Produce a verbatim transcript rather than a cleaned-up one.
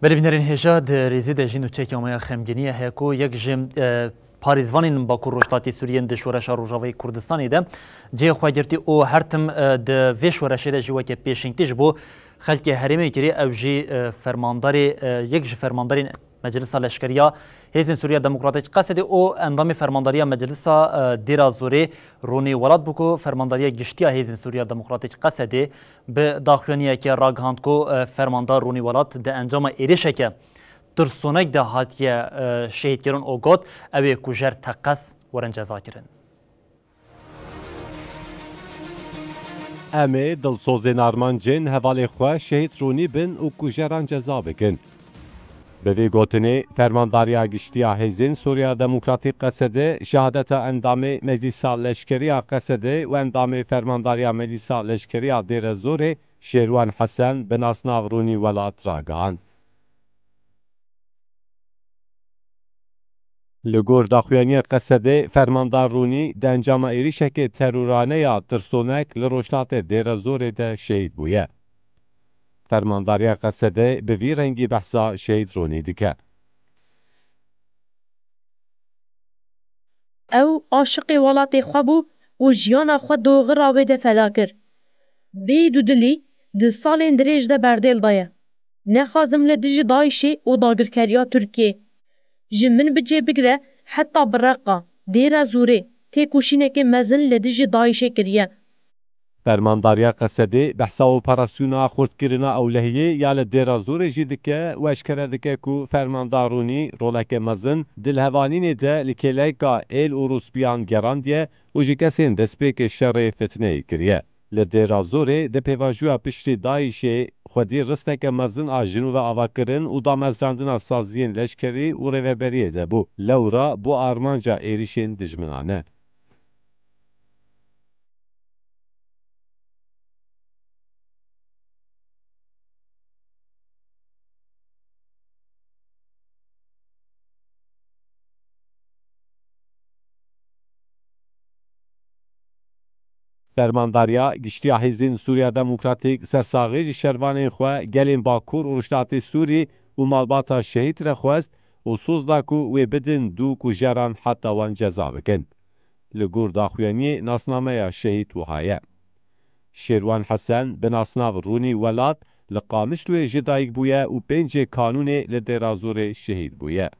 Belê bînerên hêja, di rêzê de jî nûçeyeke amaye xemgîniyê heye ku yek ji, e, parêzvanên Bakur Rojhilatê Sûriyê di şoreşa Rojavayê Kurdistanê de cihê xwe girtî û her tim, e, di vê şoreşê de jî weke pêşengtî ji bo xelkê herêmê kirî, ew jî, e, fermandarê, e, yek ji fermandarên Meclisa Leşkeriya Hêzên Sûriya Demokratîk Qesedê û endamê fermandariya Meclisa, e, Dêra Zorê Rûnî Welat bû ku Fermandariya Giştî ya Hêzên Sûriya Demokratîk Qesedê bi daxuyaniyekê ragihand ku, e, fermandar Rûnî Welat di encama êrişeke tirsonek de hatiye, e, şehîdkirin û got, ew ê kujer teqez werin cezakirin. Em ê dilsozên armancên hevalê xwe şehîd Rûnî bin û kujeran ceza bikin. Bi vî gotinê, Fermandariya Giştî ya Hêzên Sûriya Demokratîk Qesedê şehadeta endamê Meclîsa Leşkerî ya Qesedê û endamê Fermandariya Meclîsa Leşkerî ya Dêrezorê Şêrwan Hesen bi nasnav Rûnî Welat ragihand. Li gor daxuyaniya Qesedê, Fermandar Rûnî di encama êrişekê terorane ya tirsonek li rojhilatê Dêrezorê de şehîd bûye. Fermandariya Qesedê bi vî rengî behsa şehîd Rûnî dike. Ew aşiqê welatê xwe bû û jiyana xwe doxira wê de feda kir. Bê dûdilî di salên dirêj de berdêl daye. Nexwazim li dijî DAIŞê û dagirkeriya Tirkiyê. Ji min bi cê bigire heta bi Reqa, Dêra Zûrê têkoşînekê mezin li dijî DAIŞê kiriye. Fermandariya Qesedê behsa operasyona xurtkirina ewlehiyê ya li Dêra Zûrê jî dike û eşkere dike ku Fermandar Rûnî roleke mezin di lihevanînê de li kêleka êl û rûspîyan gerandiye û ji kesên destpêkê şerê fitneyê kiriye. Li Dêra Zûrê di pêvajoya piştî DAIŞê xwedî risteke mezin a jin ve avakirin û damezrandina saziyên leşkerî û rêveberiyê de bû. Lewra bo armanca êrişên dijminane. Fermandariya Giştî ya Hêzên Sûriya Demokratîk sersaxî ji şervanên xwe, gelên Bakur û Rojhilatê Sûrî û malbata şehîd re xwest û soz da ku wê bidin dû kujeran heta wan ceza bikin. Li gor daxuyaniyê nasnameya şehîd wiha ye. Şêrwan Hesen bi nasnav Rûnî Welat li Qamişloyê ji dayik bûye û pêncê Kanûnê li Dêra Zûrê şehîd bûye.